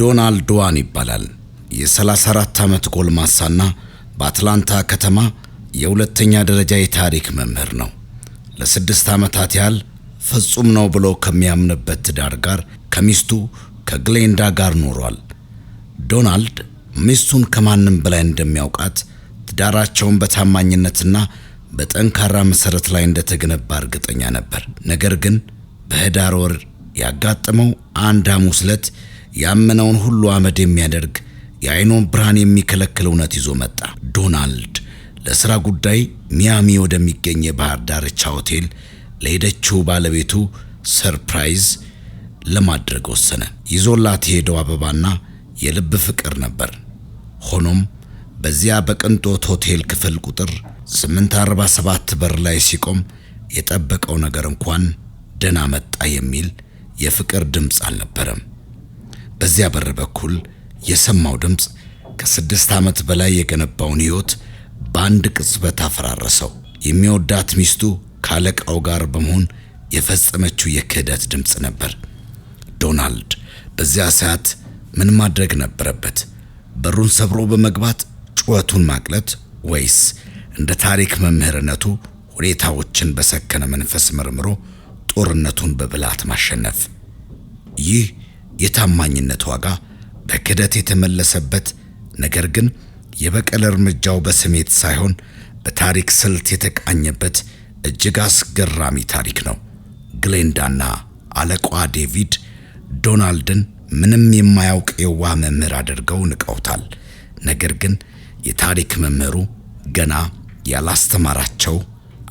ዶናልድ ዋን ይባላል። የ34 ዓመት ጎልማሳና በአትላንታ ከተማ የሁለተኛ ደረጃ የታሪክ መምህር ነው። ለ6 ዓመታት ያህል ፍጹም ነው ብሎ ከሚያምንበት ትዳር ጋር ከሚስቱ ከግሌንዳ ጋር ኖሯል። ዶናልድ ሚስቱን ከማንም በላይ እንደሚያውቃት፣ ትዳራቸውን በታማኝነትና በጠንካራ መሠረት ላይ እንደተገነባ እርግጠኛ ነበር። ነገር ግን በህዳር ወር ያጋጠመው አንድ ሐሙስ ዕለት ያመነውን ሁሉ አመድ የሚያደርግ፣ የአይኑን ብርሃን የሚከለክል እውነት ይዞ መጣ። ዶናልድ ለሥራ ጉዳይ ሚያሚ ወደሚገኝ የባህር ዳርቻ ሆቴል ለሄደችው ባለቤቱ surprise ለማድረግ ወሰነ። ይዞላት የሄደው አበባና የልብ ፍቅር ነበር። ሆኖም በዚያ በቅንጦት ሆቴል ክፍል ቁጥር 847 በር ላይ ሲቆም የጠበቀው ነገር እንኳን ደህና መጣ የሚል የፍቅር ድምፅ አልነበረም። በዚያ በር በኩል የሰማው ድምፅ ከ6 ዓመት በላይ የገነባውን ሕይወት በአንድ ቅጽበት አፈራረሰው። የሚወዳት ሚስቱ ከአለቃው ጋር በመሆን የፈጸመችው የክህደት ድምፅ ነበር። ዶናልድ በዚያ ሰዓት ምን ማድረግ ነበረበት? በሩን ሰብሮ በመግባት ጩኸቱን ማቅለጥ ወይስ እንደ ታሪክ መምህርነቱ ሁኔታዎችን በሰከነ መንፈስ መርምሮ ጦርነቱን በብልሃት ማሸነፍ? ይህ የታማኝነት ዋጋ በክህደት የተመለሰበት፣ ነገር ግን የበቀል እርምጃው በስሜት ሳይሆን በታሪክ ስልት የተቃኘበት እጅግ አስገራሚ ታሪክ ነው። ግሌንዳና አለቃዋ ዴቪድ ዶናልድን ምንም የማያውቅ የዋህ መምህር አድርገው ንቀውታል። ነገር ግን የታሪክ መምህሩ ገና ያላስተማራቸው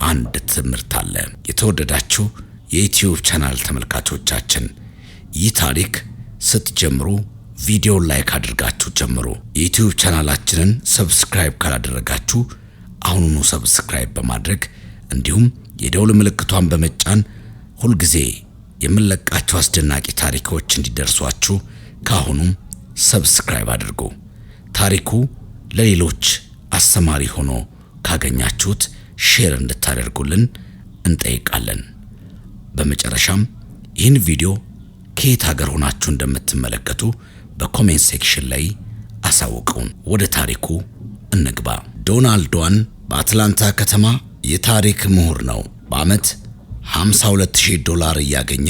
አንድ ትምህርት አለ። የተወደዳችሁ የ YouTube channel ተመልካቾቻችን፣ ይህ ታሪክ ስትጀምሩ ቪዲዮን like አድርጋችሁ ጀምሩ። የ YouTube channel ኣችንን subscribe ካላደረጋችሁ አሁኑኑ subscribe በማድረግ እንዲሁም የደውል ምልክቷን በመጫን ሁልጊዜ የምንለቃቸው አስደናቂ ታሪኮች እንዲደርሷችሁ ከአሁኑም subscribe አድርጉ። ታሪኩ ለሌሎች አስተማሪ ሆኖ ካገኛችሁት share እንድታደርጉልን እንጠይቃለን። በመጨረሻም ይህን ቪዲዮ ከየት ሀገር ሆናችሁ እንደምትመለከቱ በ comment section ላይ አሳውቁን። ወደ ታሪኩ እንግባ። ዶናልድ ዋን በአትላንታ ከተማ የታሪክ ምሁር ነው። በዓመት 52,000 ዶላር እያገኘ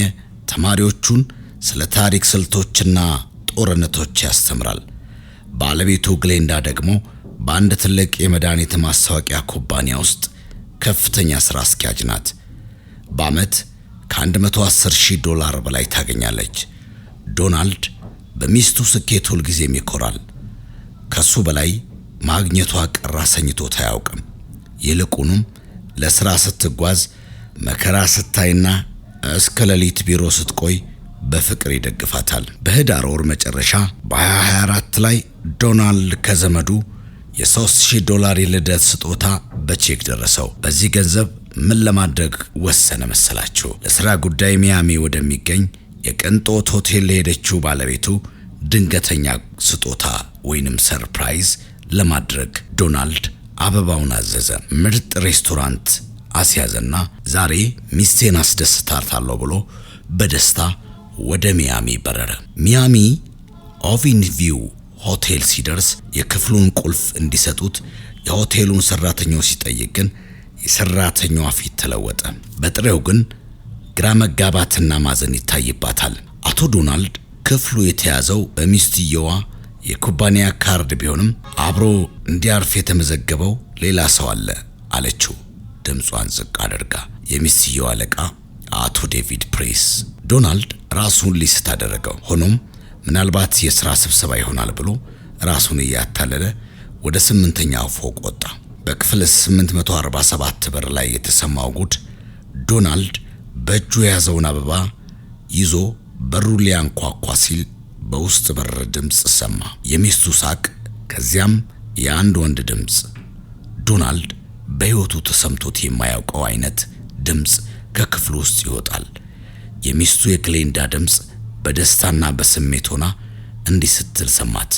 ተማሪዎቹን ስለ ታሪክ ስልቶችና ጦርነቶች ያስተምራል። ባለቤቱ ግሌንዳ ደግሞ በአንድ ትልቅ የመድኃኒት ማስታወቂያ ኩባንያ ውስጥ ከፍተኛ ሥራ አስኪያጅ ናት። በዓመት ከ110,000 ዶላር በላይ ታገኛለች። ዶናልድ በሚስቱ ስኬት ሁልጊዜም ይኮራል። ከሱ በላይ ማግኘቷ ቅር አሰኝቶት አያውቅም። ይልቁንም ለሥራ ስትጓዝ፣ መከራ ስታይና እስከ ሌሊት ቢሮ ስትቆይ በፍቅር ይደግፋታል። በህዳር ወር መጨረሻ በ2024 ላይ ዶናልድ ከዘመዱ የ3000 ዶላር የልደት ስጦታ በቼክ ደረሰው። በዚህ ገንዘብ ምን ለማድረግ ወሰነ መሰላችሁ? ለሥራ ጉዳይ ሚያሚ ወደሚገኝ የቅንጦት ሆቴል ለሄደችው ባለቤቱ ድንገተኛ ስጦታ ወይንም surprise ለማድረግ ዶናልድ አበባውን አዘዘ። ምርጥ ሬስቶራንት አስያዘና ዛሬ ሚስቴን አስደስታታለሁ ብሎ በደስታ ወደ ሚያሚ በረረ። ሚያሚ ኦቪን ቪው ሆቴል ሲደርስ የክፍሉን ቁልፍ እንዲሰጡት የሆቴሉን ሰራተኞች ሲጠይቅ ግን የሰራተኛዋ ፊት ተለወጠ። በጥሬው ግን ግራ መጋባትና ማዘን ይታይባታል። አቶ ዶናልድ፣ ክፍሉ የተያዘው በሚስትየዋ የኩባንያ ካርድ ቢሆንም አብሮ እንዲያርፍ የተመዘገበው ሌላ ሰው አለ አለችው፣ ድምጿን ዝቅ አድርጋ። የሚስትየው አለቃ አቶ ዴቪድ ፕሬስ። ዶናልድ ራሱን ሊስት አደረገው። ሆኖም ምናልባት የሥራ ስብሰባ ይሆናል ብሎ ራሱን እያታለለ ወደ ስምንተኛው ፎቅ ወጣ። በክፍል 847 በር ላይ የተሰማው ጉድ! ዶናልድ በእጁ የያዘውን አበባ ይዞ በሩን ሊያንኳኳ ሲል በውስጥ በር ድምፅ ሰማ። የሚስቱ ሳቅ፣ ከዚያም የአንድ ወንድ ድምፅ። ዶናልድ በሕይወቱ ተሰምቶት የማያውቀው አይነት ድምፅ ከክፍሉ ውስጥ ይወጣል። የሚስቱ የግሌንዳ ድምፅ በደስታና በስሜት ሆና እንዲህ ስትል ሰማት።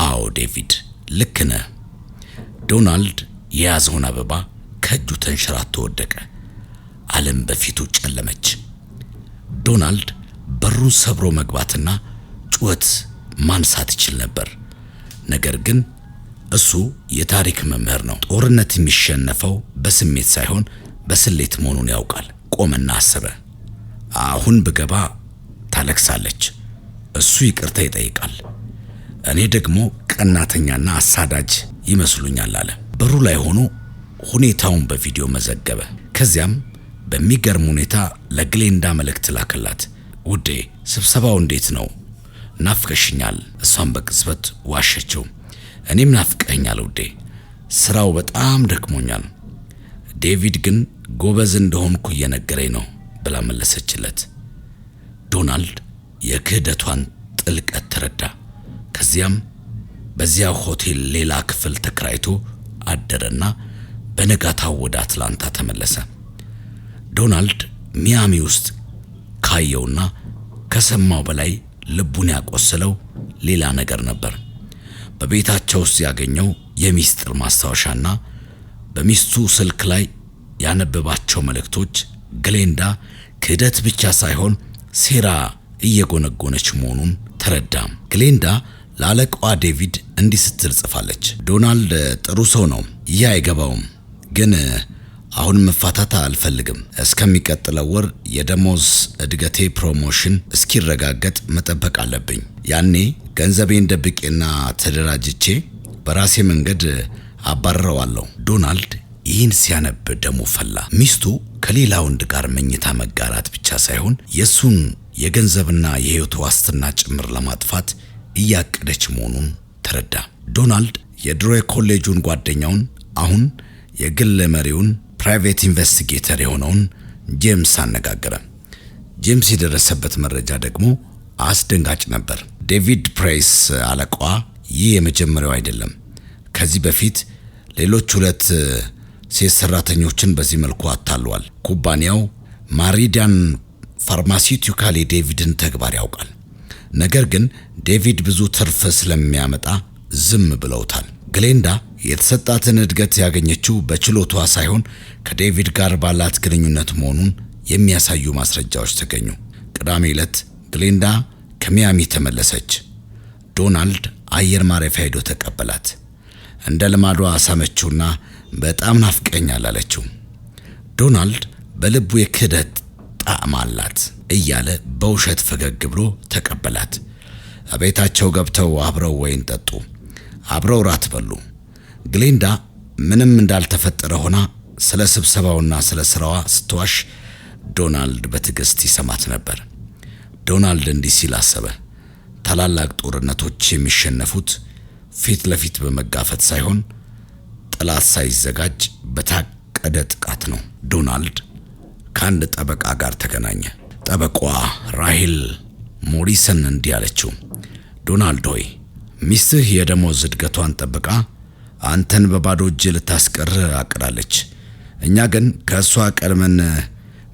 "አዎ ዴቪድ፣ ልክ ነህ።" ዶናልድ የያዘውን አበባ ከእጁ ተንሸራቶ ወደቀ። ዓለም በፊቱ ጨለመች። ዶናልድ በሩን ሰብሮ መግባትና ጩኸት ማንሳት ይችል ነበር። ነገር ግን እሱ የታሪክ መምህር ነው። ጦርነት የሚሸነፈው በስሜት ሳይሆን በስሌት መሆኑን ያውቃል። ቆመና አሰበ። አሁን ብገባ ታለቅሳለች፣ እሱ ይቅርታ ይጠይቃል፣ እኔ ደግሞ ቀናተኛና አሳዳጅ ይመስሉኛል አለ። በሩ ላይ ሆኖ ሁኔታውን በቪዲዮ መዘገበ። ከዚያም በሚገርም ሁኔታ ለግሌንዳ መልእክት ላከላት። ውዴ፣ ስብሰባው እንዴት ነው? ናፍቀሽኛል። እሷን በቅጽበት ዋሸችው። እኔም ናፍቀኸኛል ውዴ፣ ስራው በጣም ደክሞኛል። ዴቪድ ግን ጎበዝ እንደሆንኩ እየነገረኝ ነው ብላ መለሰችለት። ዶናልድ የክህደቷን ጥልቀት ተረዳ። ከዚያም በዚያ ሆቴል ሌላ ክፍል ተከራይቶ አደረና በነጋታው ወደ አትላንታ ተመለሰ። ዶናልድ ሚያሚ ውስጥ ካየውና ከሰማው በላይ ልቡን ያቆሰለው ሌላ ነገር ነበር። በቤታቸው ውስጥ ያገኘው የሚስጥር ማስታወሻና በሚስቱ ስልክ ላይ ያነበባቸው መልእክቶች ግሌንዳ ክህደት ብቻ ሳይሆን ሴራ እየጎነጎነች መሆኑን ተረዳ። ግሌንዳ ለአለቃዋ ዴቪድ እንዲህ ስትል ጽፋለች። ዶናልድ ጥሩ ሰው ነው፣ ይህ አይገባውም፣ ግን አሁን መፋታት አልፈልግም። እስከሚቀጥለው ወር የደሞዝ እድገቴ promotion እስኪረጋገጥ መጠበቅ አለብኝ። ያኔ ገንዘቤን ደብቄና ተደራጅቼ በራሴ መንገድ አባርረዋለሁ። ዶናልድ ይህን ሲያነብ ደሙ ፈላ። ሚስቱ ከሌላ ወንድ ጋር መኝታ መጋራት ብቻ ሳይሆን የእሱን የገንዘብና የሕይወት ዋስትና ጭምር ለማጥፋት እያቀደች መሆኑን ተረዳ። ዶናልድ የድሮ የኮሌጁን ጓደኛውን፣ አሁን የግል መርማሪውን፣ private investigator የሆነውን ጄምስ አነጋገረ። ጄምስ የደረሰበት መረጃ ደግሞ አስደንጋጭ ነበር። ዴቪድ ፕሬስ አለቃዋ ይህ የመጀመሪያው አይደለም። ከዚህ በፊት ሌሎች ሁለት ሴት ሰራተኞችን በዚህ መልኩ አታሏል። ኩባንያው ማሪዲያን ፋርማሲዩቲካል የዴቪድን ተግባር ያውቃል። ነገር ግን ዴቪድ ብዙ ትርፍ ስለሚያመጣ ዝም ብለውታል። ግሌንዳ የተሰጣትን እድገት ያገኘችው በችሎቷ ሳይሆን ከዴቪድ ጋር ባላት ግንኙነት መሆኑን የሚያሳዩ ማስረጃዎች ተገኙ። ቅዳሜ ዕለት ግሌንዳ ከሚያሚ ተመለሰች። ዶናልድ አየር ማረፊያ ሄዶ ተቀበላት። እንደ ልማዷ አሳመችውና በጣም ናፍቀኸኛል አለችው። ዶናልድ በልቡ የክህደት ጣዕም አላት እያለ በውሸት ፈገግ ብሎ ተቀበላት። ቤታቸው ገብተው አብረው ወይን ጠጡ፣ አብረው ራት በሉ። ግሌንዳ ምንም እንዳልተፈጠረ ሆና ስለ ስብሰባውና ስለ ስራዋ ስትዋሽ ዶናልድ በትዕግስት ይሰማት ነበር። ዶናልድ እንዲህ ሲል አሰበ። ታላላቅ ጦርነቶች የሚሸነፉት ፊት ለፊት በመጋፈጥ ሳይሆን ጠላት ሳይዘጋጅ በታቀደ ጥቃት ነው። ዶናልድ ከአንድ ጠበቃ ጋር ተገናኘ። ጠበቋ ራሄል ሞሪሰን እንዲህ አለችው፣ ዶናልድ ሆይ፣ ሚስትህ የደሞዝ እድገቷን ጠብቃ አንተን በባዶ እጅ ልታስቀር አቅዳለች። እኛ ግን ከእሷ ቀድመን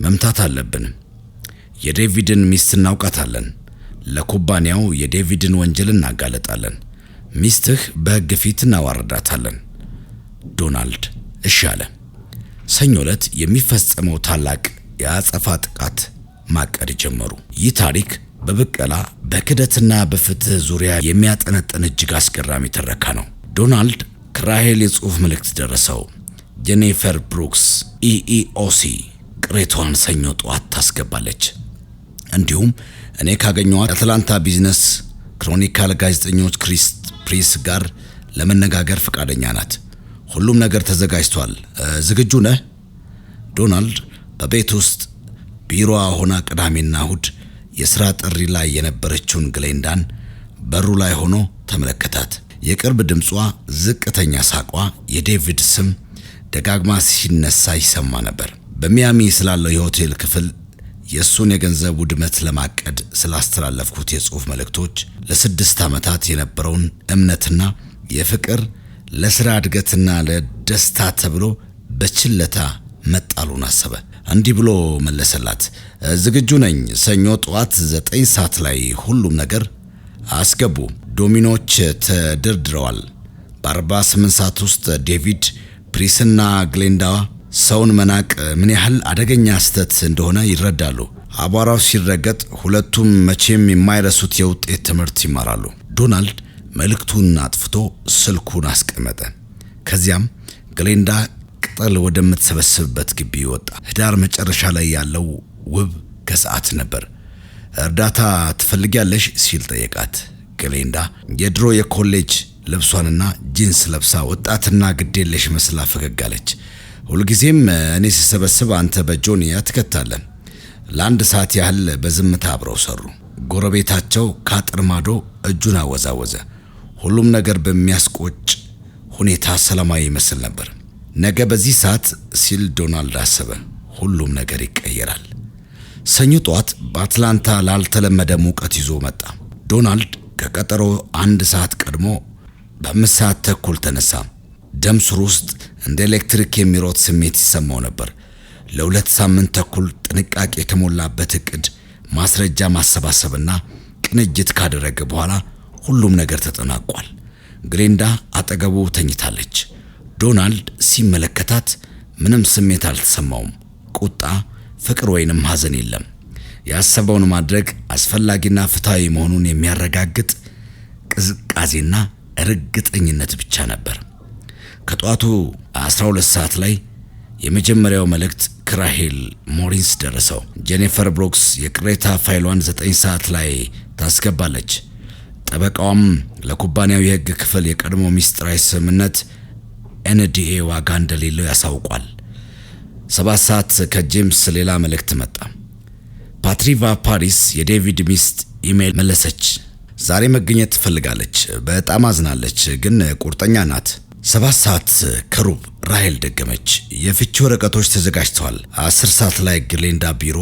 መምታት አለብን። የዴቪድን ሚስት እናውቃታለን። ለኩባንያው የዴቪድን ወንጀል እናጋለጣለን። ሚስትህ በሕግ ፊት እናዋርዳታለን። ዶናልድ እሺ አለ። ሰኞ ዕለት የሚፈጸመው ታላቅ የአጸፋ ጥቃት ማቀድ ጀመሩ። ይህ ታሪክ በብቀላ፣ በክደትና በፍትህ ዙሪያ የሚያጠነጥን እጅግ አስገራሚ ትረካ ነው። ዶናልድ ከራሄል የጽሑፍ መልእክት ደረሰው። ጄኒፈር ብሩክስ EEOC ቅሬታዋን ሰኞ ጠዋት ታስገባለች። እንዲሁም እኔ ካገኘኋት የአትላንታ ቢዝነስ ክሮኒካል ጋዜጠኞች ክሪስ ፕሪስ ጋር ለመነጋገር ፈቃደኛ ናት። ሁሉም ነገር ተዘጋጅቷል። ዝግጁ ነህ? ዶናልድ በቤት ውስጥ ቢሮዋ ሆና ቅዳሜና እሁድ የሥራ ጥሪ ላይ የነበረችውን ግሌንዳን በሩ ላይ ሆኖ ተመለከታት። የቅርብ ድምጿ፣ ዝቅተኛ ሳቋ፣ የዴቪድ ስም ደጋግማ ሲነሳ ይሰማ ነበር። በሚያሚ ስላለው የሆቴል ክፍል፣ የእሱን የገንዘብ ውድመት ለማቀድ ስላስተላለፍኩት የጽሑፍ መልእክቶች፣ ለ6 ዓመታት የነበረውን እምነትና የፍቅር ለሥራ እድገትና ለደስታ ተብሎ በቸልታ መጣሉን አሰበ። እንዲህ ብሎ መለሰላት። ዝግጁ ነኝ። ሰኞ ጠዋት 9 ሰዓት ላይ ሁሉም ነገር አስገቡ። ዶሚኖች ተደርድረዋል። በ48 ሰዓት ውስጥ ዴቪድ ፕሪስና ግሌንዳ ሰውን መናቅ ምን ያህል አደገኛ ስህተት እንደሆነ ይረዳሉ። አቧራው ሲረገጥ ሁለቱም መቼም የማይረሱት የውጤት ትምህርት ይማራሉ። ዶናልድ መልእክቱን አጥፍቶ ስልኩን አስቀመጠ። ከዚያም ግሌንዳ ቅጠል ወደምትሰበስብበት ግቢ ወጣ። ህዳር መጨረሻ ላይ ያለው ውብ ከሰዓት ነበር። "እርዳታ ትፈልጊያለሽ?" ሲል ጠየቃት። ግሌንዳ የድሮ የኮሌጅ ልብሷንና ጂንስ ለብሳ ወጣትና ግዴለሽ መስላ ፈገግ አለች። "ሁልጊዜም እኔ ስሰበስብ አንተ በጆንያ ትከታለህ።" ለአንድ ሰዓት ያህል በዝምታ አብረው ሰሩ። ጎረቤታቸው ከአጥር ማዶ እጁን አወዛወዘ። ሁሉም ነገር በሚያስቆጭ ሁኔታ ሰላማዊ ይመስል ነበር። ነገ በዚህ ሰዓት፣ ሲል ዶናልድ አሰበ፣ ሁሉም ነገር ይቀየራል። ሰኞ ጠዋት በአትላንታ ላልተለመደ ሙቀት ይዞ መጣ። ዶናልድ ከቀጠሮ አንድ ሰዓት ቀድሞ በ5 ሰዓት ተኩል ተነሳ። ደም ስሩ ውስጥ እንደ ኤሌክትሪክ የሚሮጥ ስሜት ይሰማው ነበር። ለ2 ሳምንት ተኩል ጥንቃቄ የተሞላበት እቅድ፣ ማስረጃ ማሰባሰብና ቅንጅት ካደረገ በኋላ ሁሉም ነገር ተጠናቋል። ግሌንዳ አጠገቡ ተኝታለች። ዶናልድ ሲመለከታት ምንም ስሜት አልተሰማውም። ቁጣ፣ ፍቅር ወይንም ሐዘን የለም። ያሰበውን ማድረግ አስፈላጊና ፍትሐዊ መሆኑን የሚያረጋግጥ ቅዝቃዜና እርግጠኝነት ብቻ ነበር። ከጠዋቱ 12 ሰዓት ላይ የመጀመሪያው መልእክት ከራሄል ሞሪንስ ደረሰው። ጄኒፈር ብሮክስ የቅሬታ ፋይሏን 9 ሰዓት ላይ ታስገባለች። ጠበቃዋም ለኩባንያው የሕግ ክፍል የቀድሞ ሚስጥራዊ ስምምነት NDA ዋጋ እንደሌለው ያሳውቋል። 7 ሰዓት ከጄምስ ሌላ መልእክት መጣ። ፓትሪቫ ፓሪስ፣ የዴቪድ ሚስት፣ ኢሜይል መለሰች። ዛሬ መገኘት ትፈልጋለች። በጣም አዝናለች፣ ግን ቁርጠኛ ናት። 7 ሰዓት ከሩብ ራሄል ደገመች። የፍቺ ወረቀቶች ተዘጋጅተዋል። 10 ሰዓት ላይ ግሌንዳ ቢሮ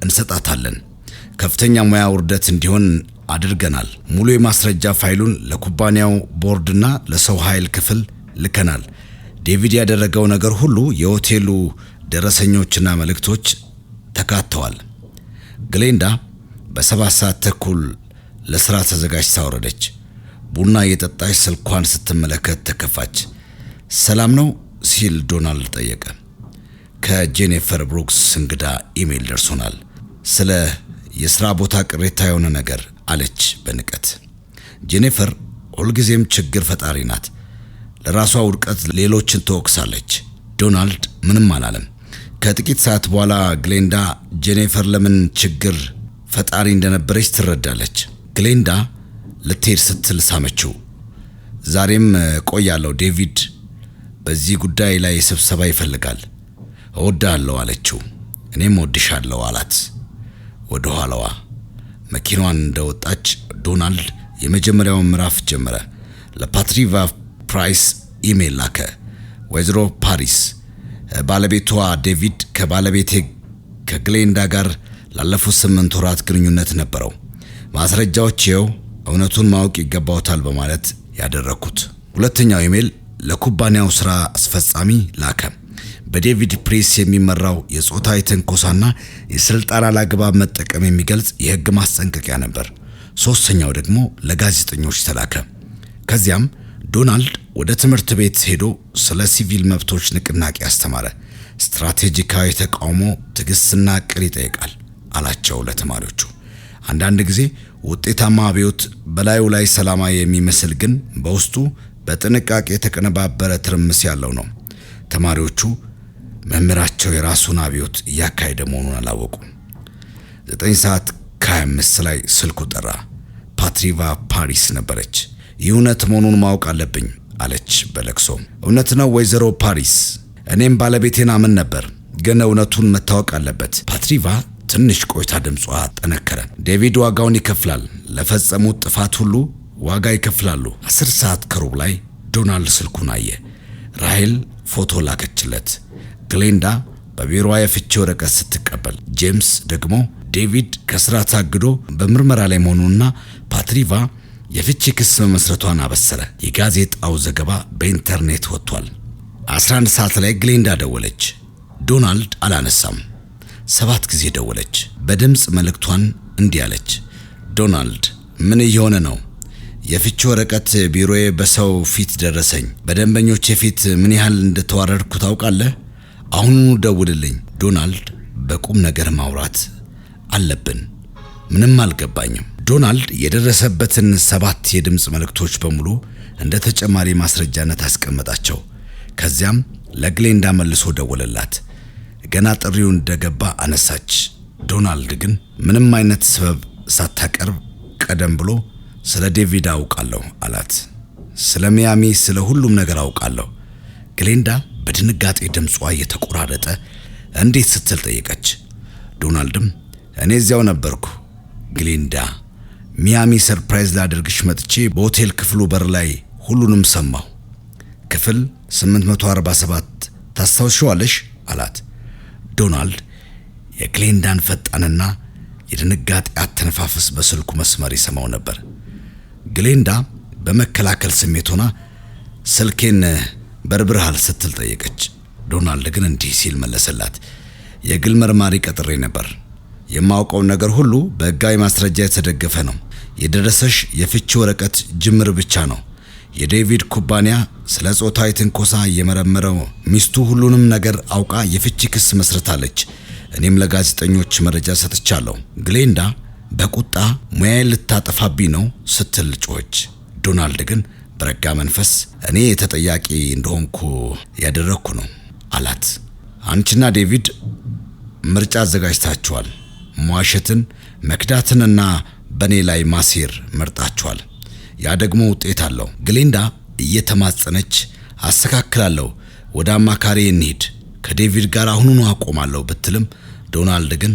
እንሰጣታለን። ከፍተኛ ሙያ ውርደት እንዲሆን አድርገናል። ሙሉ የማስረጃ ፋይሉን ለኩባንያው ቦርድና ለሰው ኃይል ክፍል ልከናል። ዴቪድ ያደረገው ነገር ሁሉ፣ የሆቴሉ ደረሰኞችና መልእክቶች ተካተዋል። ግሌንዳ በ7 ሰዓት ተኩል ለስራ ተዘጋጅታ ወረደች። ቡና እየጠጣች ስልኳን ስትመለከት ተከፋች። "ሰላም ነው?" ሲል ዶናልድ ጠየቀ። "ከጄኒፈር ብሩክስ እንግዳ ኢሜይል ደርሶናል። ስለ የሥራ ቦታ ቅሬታ የሆነ ነገር" አለች በንቀት። ጄኒፈር ሁልጊዜም ችግር ፈጣሪ ናት። ለራሷ ውድቀት ሌሎችን ትወቅሳለች። ዶናልድ ምንም አላለም። ከጥቂት ሰዓት በኋላ ግሌንዳ ጄኒፈር ለምን ችግር ፈጣሪ እንደነበረች ትረዳለች። ግሌንዳ ልትሄድ ስትል ሳመችው። "ዛሬም እቆያለሁ። ዴቪድ በዚህ ጉዳይ ላይ ስብሰባ ይፈልጋል። እወድሃለሁ" አለችው። "እኔም እወድሻለሁ" አላት። ወደ ኋላዋ መኪናዋን እንደወጣች ዶናልድ የመጀመሪያውን ምዕራፍ ጀመረ። ለፓትሪቫ ፕራይስ ኢሜይል ላከ። "ወይዘሮ ፓሪስ፣ ባለቤትዎ ዴቪድ ከባለቤቴ ከግሌንዳ ጋር ላለፉት 8 ወራት ግንኙነት ነበረው። ማስረጃዎች ይኸው፣ እውነቱን ማወቅ ይገባዎታል በማለት ያደረግኩት።" ሁለተኛው ኢሜይል ለኩባንያው ስራ አስፈጻሚ ላከ። በዴቪድ ፕሬስ የሚመራው የጾታዊ ትንኮሳና የስልጣን አላግባብ መጠቀም የሚገልጽ የሕግ ማስጠንቀቂያ ነበር። ሶስተኛው ደግሞ ለጋዜጠኞች ተላከ። ከዚያም ዶናልድ ወደ ትምህርት ቤት ሄዶ ስለ ሲቪል መብቶች ንቅናቄ አስተማረ። "ስትራቴጂካዊ ተቃውሞ ትዕግስትና ዕቅድ ይጠይቃል" አላቸው ለተማሪዎቹ። "አንዳንድ ጊዜ ውጤታማ አብዮት በላዩ ላይ ሰላማዊ የሚመስል ግን በውስጡ በጥንቃቄ የተቀነባበረ ትርምስ ያለው ነው።" ተማሪዎቹ መምህራቸው የራሱን አብዮት እያካሄደ መሆኑን አላወቁም። 9 ሰዓት ከ25 ላይ ስልኩ ጠራ። ፓትሪቫ ፓሪስ ነበረች። "ይህ እውነት መሆኑን ማወቅ አለብኝ" አለች በለቅሶ። "እውነት ነው ወይዘሮ ፓሪስ፣ እኔም ባለቤቴን አምን ነበር፣ ግን እውነቱን መታወቅ አለበት።" ፓትሪቫ ትንሽ ቆይታ ድምጿ ጠነከረ። "ዴቪድ ዋጋውን ይከፍላል። ለፈጸሙት ጥፋት ሁሉ ዋጋ ይከፍላሉ።" 10 ሰዓት ከሩብ ላይ ዶናልድ ስልኩን አየ። ራሄል ፎቶ ላከችለት። ግሌንዳ በቢሮዋ የፍቺ ወረቀት ስትቀበል፣ ጄምስ ደግሞ ዴቪድ ከስራ ታግዶ በምርመራ ላይ መሆኑንና ፓትሪቫ የፍቺ ክስ መመስረቷን አበሰረ። የጋዜጣው ዘገባ በኢንተርኔት ወጥቷል። 11 ሰዓት ላይ ግሌንዳ ደወለች። ዶናልድ አላነሳም። ሰባት ጊዜ ደወለች። በድምፅ መልእክቷን እንዲህ አለች። "ዶናልድ፣ ምን እየሆነ ነው? የፍቺ ወረቀት ቢሮዬ በሰው ፊት ደረሰኝ። በደንበኞቼ ፊት ምን ያህል እንደተዋረድኩ ታውቃለህ? አሁኑኑ ደውልልኝ።" ዶናልድ በቁም ነገር ማውራት አለብን። ምንም አልገባኝም። ዶናልድ የደረሰበትን 7 የድምፅ መልእክቶች በሙሉ እንደ ተጨማሪ ማስረጃነት አስቀመጣቸው። ከዚያም ለግሌንዳ መልሶ ደወለላት። ገና ጥሪው እንደገባ አነሳች። ዶናልድ ግን ምንም አይነት ሰበብ ሳታቀርብ ቀደም ብሎ ስለ ዴቪድ አውቃለሁ አላት። ስለ ሚያሚ፣ ስለ ሁሉም ነገር አውቃለሁ። ግሌንዳ በድንጋጤ ድምጿ እየተቆራረጠ እንዴት ስትል ጠየቀች። ዶናልድም እኔ እዚያው ነበርኩ ግሌንዳ፣ ሚያሚ surprise ላደርግሽ መጥቼ በሆቴል ክፍሉ በር ላይ ሁሉንም ሰማሁ። ክፍል 847 ታስታውሺዋለሽ አላት። ዶናልድ የግሌንዳን ፈጣንና የድንጋጤ አተነፋፈስ በስልኩ መስመር ይሰማው ነበር። ግሌንዳ በመከላከል ስሜት ሆና ስልኬን በርብርሃል ስትል ጠየቀች። ዶናልድ ግን እንዲህ ሲል መለሰላት። የግል መርማሪ ቀጥሬ ነበር። የማውቀው ነገር ሁሉ በሕጋዊ ማስረጃ የተደገፈ ነው። የደረሰሽ የፍቺ ወረቀት ጅምር ብቻ ነው። የዴቪድ ኩባንያ ስለ ጾታዊ ትንኮሳ የመረመረው ሚስቱ ሁሉንም ነገር አውቃ የፍቺ ክስ መስርታለች። እኔም ለጋዜጠኞች መረጃ ሰጥቻለሁ። ግሌንዳ በቁጣ ሙያዬን ልታጠፋብኝ ነው ስትል ጮኸች። ዶናልድ ግን በረጋ መንፈስ እኔ ተጠያቂ እንደሆንኩ ያደረግኩ ነው አላት። አንቺና ዴቪድ ምርጫ አዘጋጅታችኋል። መዋሸትን፣ መክዳትንና በእኔ ላይ ማሴር መርጣችኋል። ያ ደግሞ ውጤት አለው። ግሌንዳ እየተማጸነች አስተካክላለሁ፣ ወደ አማካሪ እንሂድ፣ ከዴቪድ ጋር አሁኑኑ አቆማለሁ ብትልም ዶናልድ ግን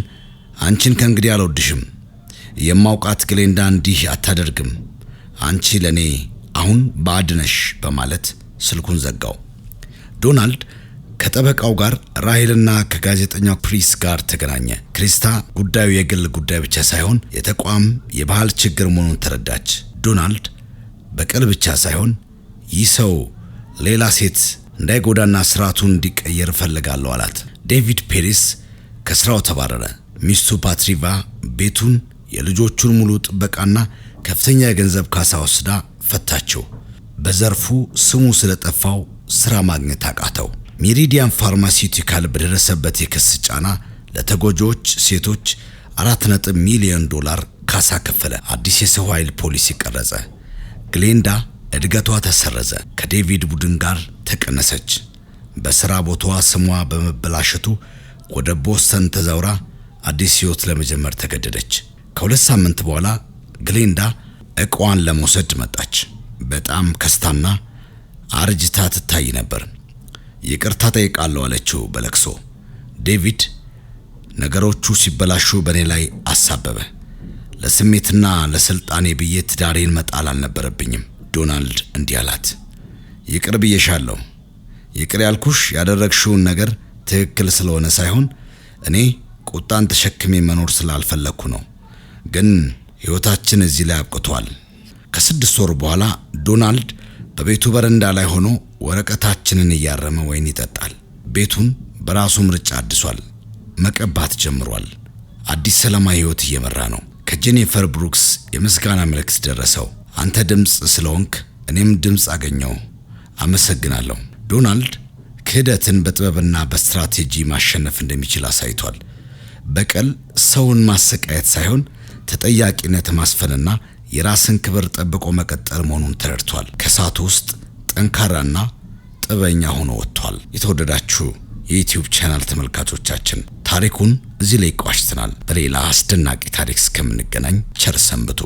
አንቺን ከእንግዲህ አልወድሽም፣ የማውቃት ግሌንዳ እንዲህ አታደርግም፣ አንቺ ለኔ አሁን ባዕድ ነሽ በማለት ስልኩን ዘጋው። ዶናልድ ከጠበቃው ጋር ራሄልና ከጋዜጠኛው ክሪስ ጋር ተገናኘ። ክሪስታ ጉዳዩ የግል ጉዳይ ብቻ ሳይሆን የተቋም የባህል ችግር መሆኑን ተረዳች። ዶናልድ በቀል ብቻ ሳይሆን ይህ ሰው ሌላ ሴት እንዳይጎዳና ስርዓቱን እንዲቀየር እፈልጋለሁ አላት። ዴቪድ ፔሪስ ከስራው ተባረረ። ሚስቱ ፓትሪቫ ቤቱን፣ የልጆቹን ሙሉ ጥበቃና ከፍተኛ የገንዘብ ካሳ ወስዳ ፈታችው። በዘርፉ ስሙ ስለጠፋው ስራ ማግኘት አቃተው። ሜሪዲያን ፋርማሲዩቲካል በደረሰበት የክስ ጫና ለተጎጂዎች ሴቶች 4 ሚሊዮን ዶላር ካሳ ከፈለ። አዲስ የሰው ኃይል ፖሊሲ ቀረጸ። ግሌንዳ እድገቷ ተሰረዘ። ከዴቪድ ቡድን ጋር ተቀነሰች። በስራ ቦታዋ ስሟ በመበላሸቱ ወደ ቦስተን ተዛውራ አዲስ ሕይወት ለመጀመር ተገደደች። ከ2 ሳምንት በኋላ ግሌንዳ ዕቃዋን ለመውሰድ መጣች። በጣም ከስታና አርጅታ ትታይ ነበር። ይቅርታ ጠይቃለሁ አለችው በለቅሶ። ዴቪድ ነገሮቹ ሲበላሹ በእኔ ላይ አሳበበ። ለስሜትና ለስልጣኔ ብዬ ትዳሬን መጣል አልነበረብኝም። ዶናልድ እንዲህ አላት፣ ይቅር ብዬሻለሁ። ይቅር ያልኩሽ ያደረግሽውን ነገር ትክክል ስለሆነ ሳይሆን እኔ ቁጣን ተሸክሜ መኖር ስላልፈለግኩ ነው። ግን ሕይወታችን እዚህ ላይ አብቅቷል። ከ6 ወር በኋላ ዶናልድ በቤቱ በረንዳ ላይ ሆኖ ወረቀታችንን እያረመ ወይን ይጠጣል። ቤቱን በራሱ ምርጫ አድሷል። መቀባት ጀምሯል። አዲስ ሰላማዊ ሕይወት እየመራ ነው። ከጄኒፈር ብሩክስ የምስጋና መልእክት ደረሰው። አንተ ድምፅ ስለሆንክ እኔም ድምፅ አገኘው፣ አመሰግናለሁ። ዶናልድ ክህደትን በጥበብና በስትራቴጂ ማሸነፍ እንደሚችል አሳይቷል። በቀል ሰውን ማሰቃየት ሳይሆን ተጠያቂነት ማስፈንና የራስን ክብር ጠብቆ መቀጠል መሆኑን ተረድቷል። ከእሳቱ ውስጥ ጠንካራና ጥበበኛ ሆኖ ወጥቷል። የተወደዳችሁ የዩቲዩብ ቻናል ተመልካቾቻችን ታሪኩን እዚህ ላይ ቋጭተናል። በሌላ አስደናቂ ታሪክ እስከምንገናኝ ቸር ሰንብቱ።